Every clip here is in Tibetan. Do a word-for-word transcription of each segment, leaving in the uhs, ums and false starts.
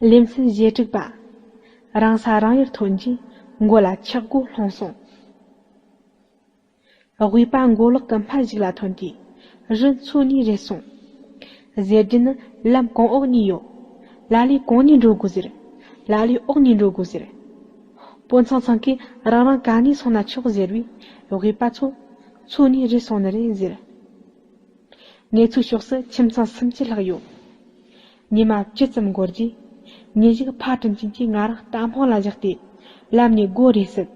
ལེ་ཚན་ཞེ་དྲུག་པ། རང་ས་རང་ཡུལ་ཐོན་རྗེས་མགོ་ལ་ཆག་སྒོ་ལྷུང་སོང་། དབུས་པ་མགོ་ལོག་གི་མཐའ་ཞིག་ལ་ཐོན་དུས་རི་མཚོ་གཉིས་རེད་སོང་། ཟེར་རྒྱུ་ནི་ལམ་གོང་འོག་གཉིས་ཡོད། ལ་ལས་གོང་ནས་འགྲོ་དགོས་ཟེར། ལ་ལས་འོག་ནས་འགྲོ་དགོས་ཟེར། དཔོན་ཚང་ཚང་གིས་རང་རང་ག་ནས་སོང་ན་ཆོག་ཟེར་བས། དབུས་པ་ཚོ་མཚོ་གཉིས་རེད་སོང་ནི་རེད་ཟེར། ངེད་ཚོའི་ཕྱོགས་སུ་ཁྱིམ་ཚང་སུམ་ཅུ་ལྷག་ཡོད། ཉི་མ་བཅུ་ཙམ་འགོར་རྗེས། ཉིན་ཞིག་ཕ་དྲིན་ཅན་གྱིས་ང་རང་རྟ་ཕོ་ལ་བཞག་སྟེ་ལམ་ནས་སྒོ་རེ་བསུབས།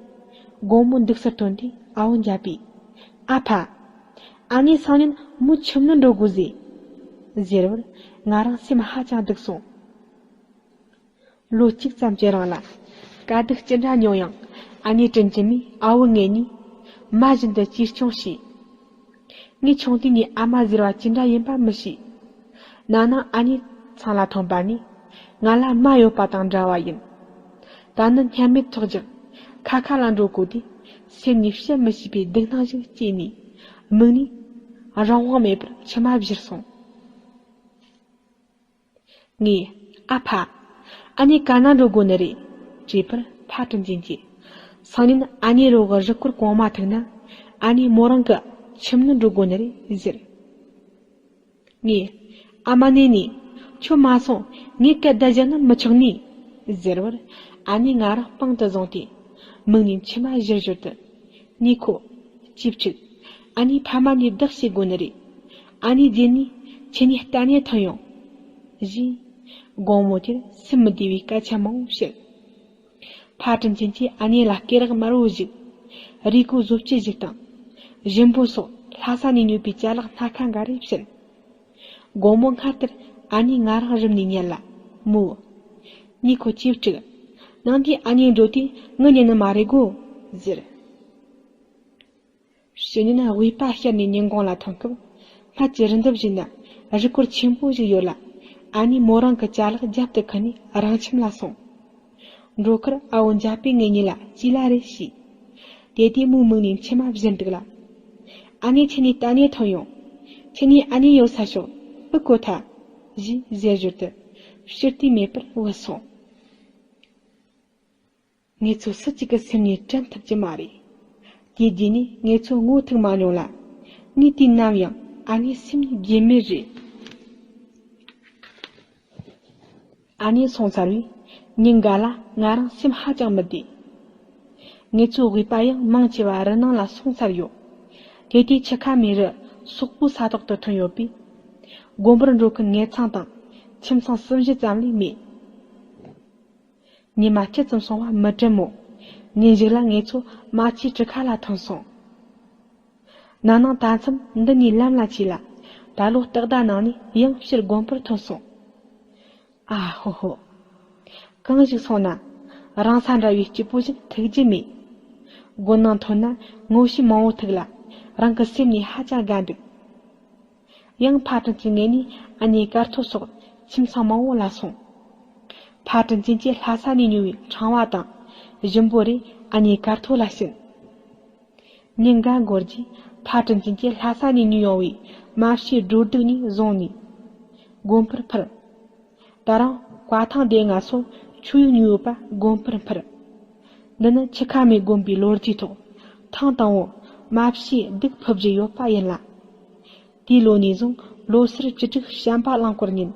དགོང་མོ་འདུག་སར་ཐོན་དུས་ཨ་བོ་འཇའ་པས། ཨ་ཕ། ཨ་ནེ་སང་ཉིན་མོ་ཁྱིམ་ནང་འགྲོ་དགོས་ཟེར། ཟེར་བར་ང་རང་སེམས་ཧ་ཅང་སྡུག་སོང་། ལོ་གཅིག་ཙམ་གྱི་རིང་ལ་དཀའ་སྡུག་ཅི་འདྲ་མྱོང་ཡང་། ཨ་ནེ་དྲིན་ཅན་མས་ཨ་བོ་ངེད་གཉིས་མ་བཞིན་དུ་གཅེས་སྐྱོང་བྱས། ངས་ཆུང་དུས་ནས་ཨ་མ་ཟེར་བ་ཅི་འདྲ་ཡིན་པ་མི་ཤེས། ན་ནིང་ཨ་ནེ་ཚང་ལ་ཐོན་པ་ནས་ང་ལ་མ་ཡོད་པ་དང་འདྲ་བ་ཡིན། ད་ནི་མཉམ་མེད་ཐོག་རྒྱག་ཁ་ཁ་ལ་འགྲོ་དགོས་དུས། སེམས་ནས་བཤད་མི་ཤེས་པའི་སྡུག་སྣང་ཞིག་སྐྱེས་ནས། མིག་ནས་རང་དབང་མེད་པར་མཆི་མ་བཞུར་སོང་། ངས། ཨ་ཕ། ཨ་ནེ་ག་ན་འགྲོ་དགོས་ནི་རེད། དྲིས་པར་ཕ་དྲིན་ཅན་གྱིས། སང་ཉིན་ཨ་ནེ་རོགས་གི་རུ་སྐོར་གོང་མ་ཐུག་ན། ཨ་ནེ་མོ་རང་གི་ཁྱིམ་ནང་འགྲོ་དགོས་ནི་རེད་ཟེར། ངས། ཨ་མ་ནེ་ནེ། ཁྱོད་མ་སོང་། ངས་སྐད་བརྡ་བརྒྱབ་ན་མི་ཆོག་ནི། ཟེར་བར། ཨ་ནེ་ང་རང་པང་དུ་བཟུང་སྟེ། མིག་ནས་མཆི་མ་བཞུར་བཞུར་དུ། ཉེ་ཁོ། གཅེས་ཕྲུག་ཨ་ནེ་ཕ་མ་ནས་བདག་བྱེད་དགོས་ནི་རེད། ཨ་ནེ་རྗེས་ནས་ཁྱེད་གཉིས་གཏན་ནས་མཐུན་ཡོང་། ཞེས། དགོང་མོ་དེར་སེམས་མི་བདེ་བའི་སྐད་ཆ་མང་བོ་བཤད། ཕ་དྲིན་ཅན་གྱིས་ཨ་ནེ་ལ་སྐེ་རགས་དམར་བོ་བཞིག་རུས་གོང་བཟོ་བཅོས་བཞིག་དང་། ཞིམ་པོ་སོགས་ལྷ་ས་ནས་ཉོས་པའི་ཅ་ལག་སྣ་ཁ་འགའ་རེ་བྱིན། དགོང་མོ་སྔ་དེར་ཨ་ནེ་ང་རང་རུམ་ནས་ཉལ་ལ། མོ། ཉེ་ཁོ་གཅེས་ཕྲུག་ནངས་དེ་ཨ་ནེ་འགྲོ་དུས་ངུ་ཉན་ནི་མ་རེད་གོ། ཟེར། ཕྱི་ཉིན་དབུས་པ་ཤར་ནས་ཉིན་གུང་ལ་ཐོན་སྐབས། སྔར་གྱི་རི་འདབས་ཤིག་ན་རུ་སྐོར་ཆེན་པོ་ཞིག་ཡོད་ལ། ཨ་ནེ་མོ་རང་གི་ཅ་ལག་རྒྱབ་ཏུ་ཁུར་ནས་རང་ཁྱིམ་ལ་སོང་། འགྲོ་ཁར་ཨ་བོ་འཇའ་པས་ངེད་གཉིས་ལ་གཅིག་ལ་རེ་བྱས། དེ་དུས་མོའི་མིག་ནས་མཆི་མ་བཞུར་འདུག་ལ། ཨ་ནེ་ཁྱེད་གཉིས་གཏན་ནས་མཐུན་ཡོང་། ཁྱེད་གཉིས་ཨ་ནེ་ཡོད་ས་ཤོག་ཕུད་གོ་ཐལ། ཞེས་ཟེར་ཞོར་དུ་ཕྱིར་བལྟས་མེད་པར་བུད་སོང་། ངེད་ཚོ་སུ་གཅིག་གི་སེམས་ནས་དྲན་ཐུབ་ཀྱི་མ་རེད། དེའི་རྗེས་ནས་ངེད་ཚོ་ངོ་ཐུག་མ་མྱོང་ལ། ངས་དུས་ནམ་ཡང་ཨ་ནེ་སེམས་ནས་བརྗེད་མེད་རེད། ཨ་ནེ་སོང་ཚར་བས་ཉིན་འགའ་ལ་ང་རང་སེམས་ཧ་ཅང་མི་བདེ། ངེད་ཚོའི་དབུས་པ་ཡང་མང་ཆེ་བ་རི་ནང་ལ་སོང་ཚར་ཡོད། དེ་དུས་ཆུ་ཁ་མའི་རི་སོག་པོའི་ས་ཐོག་ཏུ་ཐོན་ཡོད་པས། དགོན་པར་འགྲོ་མཁན་ངེད་ཚང་དང་ཁྱིམ་ཚང་གསུམ་བཞི་ཙམ་ལས་མེད། ཉི་མ་བཅུ་ཙམ་སོང་བ་མི་དྲན་མོད། ཉིན་ཞིག་ལ་ངེད་ཚོ་རྨ་ཆུའི་གྲུ་ཁ་ལ་ཐོན་སོང་། ན་ནིང་ད་མཚམས་འདི་ནས་ལམ་ལ་ཆས་ལ། ད་ལོ་སྟག་ཟླ་ནང་ནས་ཡང་ཕྱིར་དགོན་པར་ཐོན་སོང་། ཨ་ཧོ་ཧོ། གང་ཞིག་སོང་ན། རང་ས་འདྲ་བའི་སྐྱིད་པོ་ཞིག་ཐུག་རྒྱུ་མེད། དགོན་ནང་ཐོན་ན་ངོ་ཤེས་མང་བོ་ཐུག་ལ། རང་གི་སེམས་ནས་ཧ་ཅང་དགའ་འདུག་ཡང་ཕ་དྲིན་ཅན་ངེད་གཉིས་ཨ་ནེ་དཀར་ཐོ་སོགས་ཁྱིམ་ཚང་མང་བོ་ལ་སོང་། ཕ་དྲིན་ཅན་གྱིས་ལྷ་ས་ནས་ཉོས་པའི་ཕྲེང་བ་དང་ཞིམ་པོ་རེ་ཨ་ནེ་དཀར་ཐོ་ལ་བྱིན། ཉིན་འགའ་འགོར་རྗེས་ཕ་དྲིན་ཅན་གྱིས་ལྷ་ས་ནས་ཉོས་ཡོང་བའི་རྨ་བྱའི་སྒྲོ་གདུགས་ནས་བཟུང་ནས་དགོན་པར་ཕུལ། ད་རུང་བཀའ་ཐང་སྡེ་ལྔ་སོགས་ཆོས་ཡིག་ཉོས་ཡོད་པ་དགོན་པར་ཕུལ། འདི་ནི་ཆུ་ཁ་མའི་དགོན་པའི་ལོ་རྒྱུས་ཐོག་ཐེངས་དང་པོ་རྨ་བྱའི་གདུགས་ཕུལ་རྒྱུ་ཡོད་པ་ཡིན་ལ། དེའི་ལོ་ནས་བཟུང་ལོ་སར་བཅུ་དྲུག་བྱམས་པ་གླིང་སྐོར་ཉིན་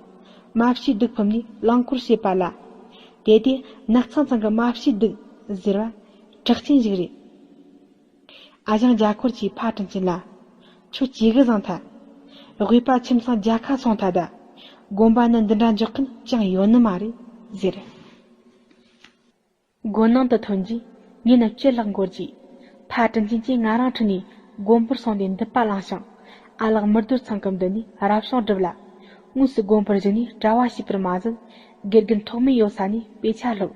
རྨ་བྱའི་གདུགས་ཕུལ་ནས་གླིང་སྐོར་བྱེད་པ་ལ། དེ་དེ་ནགས་ཚང་ཚང་གི་རྨ་བྱའི་གདུགས་ཟེར་བ་གྲགས་ཅན་ཞིག་རེད། ཨ་ཞང་རྒྱ་འཁོར་གྱིས་ཕ་དྲིན་ཅན་ལ། ཁྱོད་ཅི་གི་བཟང་ཐལ། དབུས་པ་ཁྱིམ་ཚང་རྒྱལ་ཁ་སོང་ཐལ་ད། དགོན་པ་ནི་འདི་འདྲ་འཇོག་མཁན་ཅང་ཡོད་ནི་མ་རེད་ཟེར། དགོན་ནང་དུ་ཐོན་རྗེས་ཉིན་བཅུ་ལྷག་འགོར་རྗེས། ཕ་དྲིན་ཅན་གྱིས་ང་རང་ཁྲིད་ནས་དགོན་པར་སོང་སྟེ་མདུད་པ་བླངས་ཤིང་། ཨ་ལགས་མི་རྡོར་ཚང་གི་མདུན་ནས་རབ་བྱུང་བསྒྲུབས་ལ། དངོས་སུ་དགོན་པར་བཞུགས་ནས་གྲྭ་བ་བྱས་པར་མ་ཟད། དགེ་རྒན་ཐོགས་མེད་ཡོད་ས་ནས་དཔེ་ཆ་སློབ།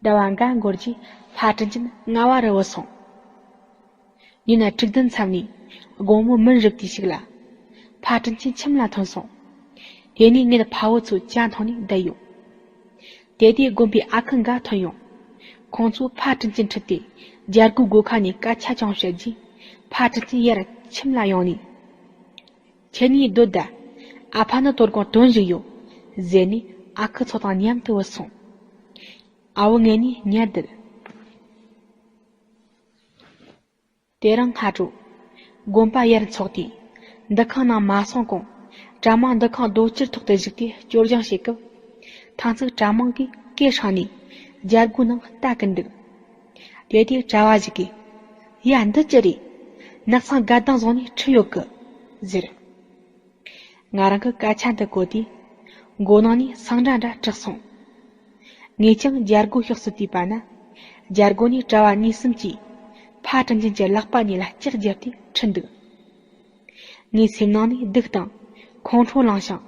ཟླ་བ་འགའ་འགོར་རྗེས་ཕ་དྲིན་ཅན་རྔ་བ་རུ་བུད་སོང་། ཉིན་དྲུག་བདུན་མཚམས་ནས་དགོང་མོ་མུན་རུབ་དུས་ཤིག་ལ། ཕ་དྲིན་ཅན་ཁྱིམ་ལ་ཐོན་སོང་། དེ་ནས་ངེད་ཕ་བུ་ཚོ་ཇ་འཐུང་ནས་བསྡད་ཡོད། དེ་དུས་དགོན་པའི་ཨ་ཁུ་འགའ་ཐོན་ཡོང་། ཁོང་ཚོས་ཕ་དྲིན་ཅན་ཁྲིད་དེ་རྒྱལ་སྒོའི་སྒོ་ཁ་ནས་སྐད་ཆ་ཅུང་བཤད་རྗེས། ཕ་དྲིན་ཅན་ཡར་ཁྱིམ་ལ་ཡོང་ནས། ཁྱེད་གཉིས་སྡོད་ད། ཨ་ཕ་ནི་དོ་དགོང་དོན་ཞིག་ཡོད། ཟེར་ནས་ ཨ་ཁུ་ཚོ་དང་མཉམ་དུ་བུད་སོང་། ཨ་བུ་ངེད་གཉིས་ཉལ་བསྡད། དེ་རིང་སྔ་དྲོ། དགོན་པ་ཡར་འཚོགས་དུས། འདུ་ཁང་ནང་མ་སོང་གོང་། གྲྭ་མང་འདུ་ཁང་རྡོ་གཅལ་ཐོག་ཏུ་བཞུགས་ཏེ་སྐྱོར་སྦྱང་བྱེད་སྐབས། མཐའ་མཇུག་གྲྭ་མང་གིས་སྐད་ཧྲངས་ནས་རྒྱལ་སྒོའི་ནང་ལྟ་གིན་འདུག། དེ་དུས་གྲྭ་བ་ཞིག་གིས། ཡ། འདི་ཅི་རེད། ནགས་ཚང་དགའ་ལྡང་བཟུང་ནས་ཁྲིད་ཡོད་གི། ཟེར། ང་རང་གི་སྐད་ཆ་འདི་གོ་དུས། མགོ་ནང་ནས་ཟིང་འདྲ་འདྲ་གྲགས་སོང་། ངས་ཀྱང་རྒྱལ་སྒོའི་ཕྱོགས་སུ་བལྟས་པ་ན། རྒྱལ་སྒོ་ནས་གྲྭ་བ་གཉིས་གསུམ་གྱིས། ཕ་དྲིན་ཅན་གྱི་ལག་པ་གཉིས་ལ་ལྕག་བརྒྱབ་སྟེ་ཁྲིད་འདུག། ངའི་སེམས་ནང་ནས་སྡུག་དང་། ཁོང་ཁྲོ་ལངས་ཤིང་།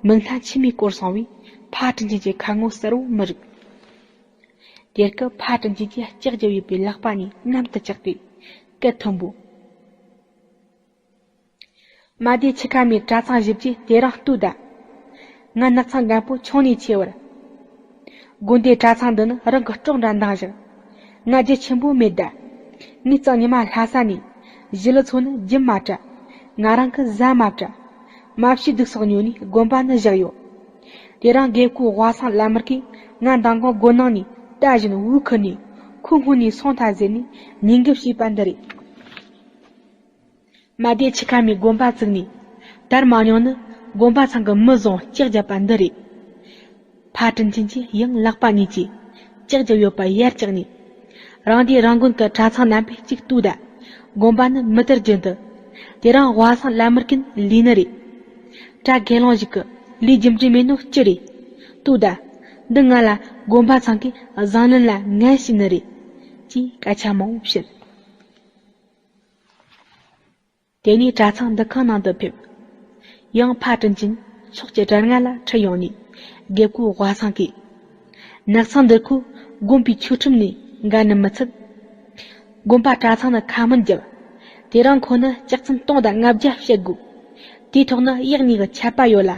མིག་སྣ་མཆི་མས་བསྐོར་སོང་བས། ཕ་དྲིན་ཅན་གྱི་ཁ་ངོ་གསལ་བོ་མི་རིག། དེར་སྐབས་ཕ་དྲིན་ཅན་གྱིས་ལྕག་བརྒྱབ་ཡོད་པའི་ལག་པ་གཉིས་མཉམ་དུ་བཅག་སྟེ། སྐད་མཐོན་པོས། མ་སྡེ་ཆུ་ཁ་མའི་གྲྭ་ཚང་བཞི་བཅུ་དེ་རིང་བཏུལ་ད། ང་ནགས་ཚང་རྒན་པོ་ཆུང་ནས་ཆེ་བར། དགོན་སྡེ་གྲྭ་ཚང་འདི་ནི་རང་གི་སྲོག་འདྲ་འདང་བཞག། ང་རྒྱུ་ཆེན་པོ་མེད་ད། ངའི་གཙང་ཉི་མ་ལྷ་ས་ནས་ཞི་ལི་ཚོ་ནི་རྒྱུན་མ་དྲག། ང་རང་གི་ཟ་མ་དྲག། མ་ཕྱི་སྡུག་སོགས་ཉོས་ནས་དགོན་པ་ནི་བཞག་ཡོད། དེ་རིང་དགེ་བསྐོས་ཝ་སང་བླ་མར་གིས་ང་མདང་དགོང་སྒོ་ནང་ནས་ལྟ་བཞིན་བོའུ་ཁུར་ནས་ཁོའི་སྔུན་ནས་སོང་ཐལ་ཟེར་ནས་ཉེས་འགེལ་བྱས་པ་འདི་རེད། མ་སྡེ་ཆུ་ཁ་མའི་དགོན་པ་བཙུགས་ནས། དར་མ་ཉུང་ནི་དགོན་པ་ཚང་གི་མི་བཟུང་ལྕག་བརྒྱབ་པ་འདི་རེད། ཕ་དྲིན་ཅན་གྱིས་ཡང་ལག་པ་གཉིས་ཀྱིས་ལྕག་བརྒྱབ་ཡོད་པ་ཡར་བཀྱགས་ནས། རང་སྡེ་རང་དགོན་གྱི་གྲྭ་ཚང་རྣམ་པས་གཅིག་བཏུལ་ད། དགོན་པ་ནི་མུ་མཐུད་རྒྱུན་དུ། དེ་རིང་ཝ་སང་བླ་མར་གིས་ལས་ནི་རེད། གྲྭ་དགེ་སློང་ཞིག་གིས་ལས་རྒྱུ་འབྲས་མེད་ནོ་ཅི་རེད། བཏུལ་ད། འདི་ང་ལ་དགོན་པ་ཚང་གིས་བཟང་ལན་ལ་ངན་བྱས་ནི་རེད། ཅེས་སྐད་ཆ་མང་པོ་བཤད། དེ་ནས་གྲྭ་ཚང་འདུ་ཁང་ནང་དུ་ཕེབས། ཡང་ཕ་དྲིན་ཅན་ཕྱོགས་ཀྱི་གྲལ་སྔ་ལ་ཁྲིད་ཡོང་ནས་དགེ་བསྐོས་ཝ་སང་གིས། ནགས་ཚང་འདིར་ཁོ་དགོན་པའི་ཆོས་ཁྲིམས་ནས་འགལ་ནི་མི་ཚུགས། དགོན་པ་གྲྭ་ཚང་ནི་ཁ་སྨོན་བརྒྱབ། དེ་རིང་ཁོ་ནི་ལྕགས་ཚན་སྟོང་དང་ལྔ་བརྒྱ་བཤད་དགོས། དེའི་ཐོག་ནི་གཡག་གཉིས་ཀྱི་ཆད་པ་ཡོད་ལ།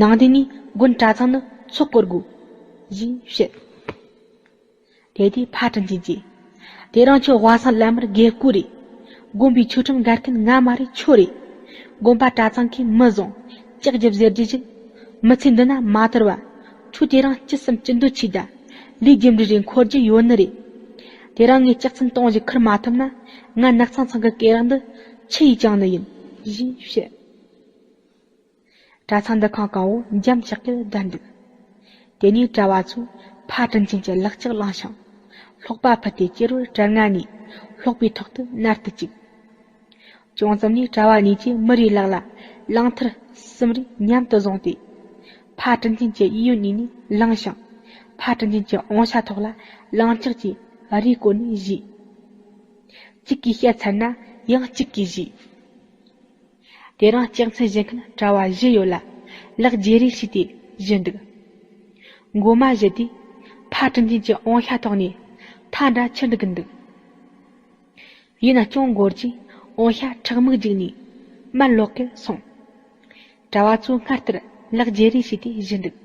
ནང་དེ་ནས་དགོན་གྲྭ་ཚང་ནི་ཚོགས་བསྐོར་དགོས། ཞེས་བཤད། དེ་དུས་ཕ་དྲིན་ཅན་གྱིས། དེ་རིང་ཁྱོད་ཝ་སང་བླ་མར་དགེ་བསྐོས་རེད། དགོན་པའི་ཆོས་ཁྲིམས་འགལ་མཁན་ང་མ་རེད་ཁྱོད་རེད། དགོན་པ་གྲྭ་ཚང་གིས་མི་བཟུང་ལྕག་རྒྱབ་ཟེར་རྒྱུ་ཞིག། མི་ཚེ་འདི་ན་མ་དར་བ། ཁྱོད་དེ་རིང་ཅི་བསམ་ཅི་འདོད་བྱོས་ད། ལས་རྒྱུ་འབྲས་རེ་འཁོར་རྒྱུ་ཡོད་ནི་རེད། དེ་རིང་ངས་ལྕགས་ཚན་སྟོང་ཞིག་ཁུར་མ་ཐུབ་ན། ང་ནགས་ཚང་ཚང་གི་སྐེ་རགས་འདི་ཆུ་ཡིས་བཅིངས་ནི་ཡིན། ཞེས་བཤད། གྲྭ་ཚང་འདུ་ཁང་གང་བོ་འཇམ་ཅག་གིས་བསྡད་འདུག། དེ་ནས་གྲྭ་བ་ཚོས་ཕ་དྲིན་ཅན་གྱི་ལག་ལྕགས་བླངས་ཤིང་། ལྷོགས་པ་ཕུད་དེ་སྐྱེ་རུར་གྲལ་སྔ་ནས་ལྷོགས་པའི་ཐོག་ཏུ་མནར་དུ་བཅུག། ཅུང་ཙམ་ནས་གྲྭ་བ་གཉིས་ཀྱིས་མི་རེའི་ལག་ལ་གླང་ཐུར་གསུམ་རེ་མཉམ་དུ་བཟུང་སྟེ། ཕ་དྲིན་ཅན་གྱི་གཡས་གཡོན་གཉིས་ནས་བླངས་ཤིང་། ཕ་དྲིན་ཅན་གྱི་ཨོང་ཤ་ཐོག་ལ་གླང་ལྕགས་ཀྱིས་རེས་བསྐོར་ནས་བཞུས། གཅིག་གིས་བཤད་ཚར་ན་ཡང་གཅིག་གིས་བཞུས། དེ་རིང་ལྕགས་ཚན་བཞེས་མཁན་གྲྭ་བ་བཞི་ཡོད་ལ། ལག་བརྗེ་རེས་བྱས་ཏེ་བཞུད་འདུག། མགོ་མ་བཞུད་དུས་ཕ་དྲིན་ཅན་གྱི་ཨོང་ཤ་ཐོག་ནས་ཐལ་འདྲ་ཆུ་འདུག་གིན་འདུག། ཡིན་ན་ཅུང་འགོར་རྗེས་ཨོང་ཤ་ཁྲག་མིག་བརྗིགས་ནས་མར་ལོག་གིན་སོང་། གྲྭ་བ་ཚོས་སྔར་ལྟར་ལག་བརྗེ་རེས་བྱས་ཏེ་བཞུད་འདུག།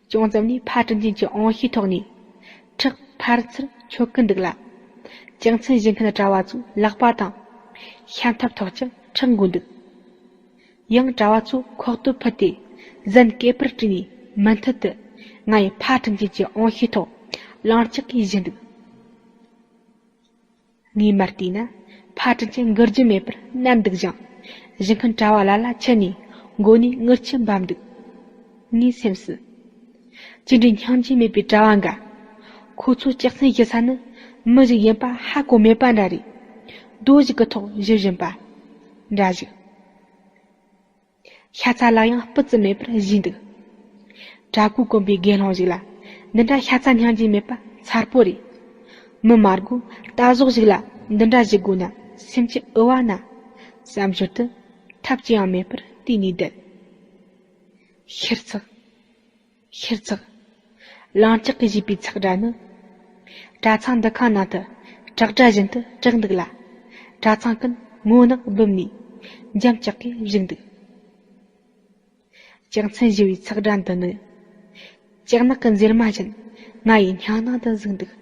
ཅུང་ཙམ་ནས་ཕ་དྲིན་ཅན་གྱི་ཨོང་ཤའི་ཐོག་ནས་ཁྲག་ཕར་ཚུར་འཕྱོ་གིན་འདུག་ལ། ལྕགས་ཚན་བཞེས་མཁན་གྲྭ་བ་ཚོའི་ལག་པ་དང་ཤམ་ཐབས་ཐོག་ཀྱང་ཁྲག་འགོ་འདུག། ཡང་གྲྭ་བ་ཚོས་ཁོག་སྟོད་ཕུད་དེ་གཟན་སྐེད་པར་དཀྲིས་ནས་མུ་མཐུད་དུ་ང་ཡི་ཕ་དྲིན་ཅན་གྱི་ཨོང་ཤའི་ཐོག་གླང་ལྕགས་ཀྱིས་བཞུས་འདུག། ངས་མར་བལྟས་ན་ཕ་དྲིན་ཅན་འགུལ་རྒྱུ་མེད་པར་མནར་འདུག་ཅིང་། བཞེས་མཁན་གྲྭ་བ་ལ་ལ་ཁྱེར་ནས་མགོ་ནས་རྔུལ་ཆུ་འབབ་འདུག། ངའི་སེམས་སུ། ཅི་འདྲའི་སྙིང་རྗེ་མེད་པའི་གྲྭ་བ་འགའ། ཁོ་ཚོས་ལྕགས་ཚན་བཞུ་ས་ནི་མི་ཞིག་ཡིན་པ་ཧ་གོ་མེད་པ་འདྲ་རེད། རྡོ་ཞིག་གི་ཐོག་བཞུ་བཞིན་པ་འདྲ་ཞིག། ཤ་ཚ་ལ་ཡང་སྤུ་ཙམ་མེད་པར་བཞུས་འདུག། གྲྭ་སྐོར་དཀོན་པའི་དགེ་སློང་ཞིག་ལ་འདི་འདྲ་ཤ་ཚ་སྙིང་རྗེ་མེད་པ་མཚར་པོ་རེད། མི་མ་དགོས་ལྟ་ཟོག་ཞིག་ལ་འདི་འདྲ་བཞུ་དགོས་ན་སེམས་ཀྱི་ཨུ་བ་ན་བསམ་ཞོར་དུ་ཐབས་ཅི་ཡང་མེད་པར་བལྟས་ནས་བསྡད། ཤི་རྩག། ཤི་རྩག། གླང་ལྕགས་ཀྱིས་བཞུས་པའི་ཚག་སྒྲ་ནི། གྲྭ་ཚང་འདུ་ཁང་ནང་དུ་བྲག་སྒྲ་བཞིན་དུ་གྲགས་འདུག་ལ། གྲྭ་ཚང་ཀུན་ངོ་ནག་འབུམ་ནས་འཇམ་ལྕག་གིས་བཞུགས་འདུག། ལྕགས་ཚན་བཞུ་བའི་ཚག་སྒྲ་འདི་ནི། ལྕགས་ནག་གི་འཛེར་མ་བཞིན་ང་ཡི་སྙིང་ནང་དུ་ཟུག་འདུག།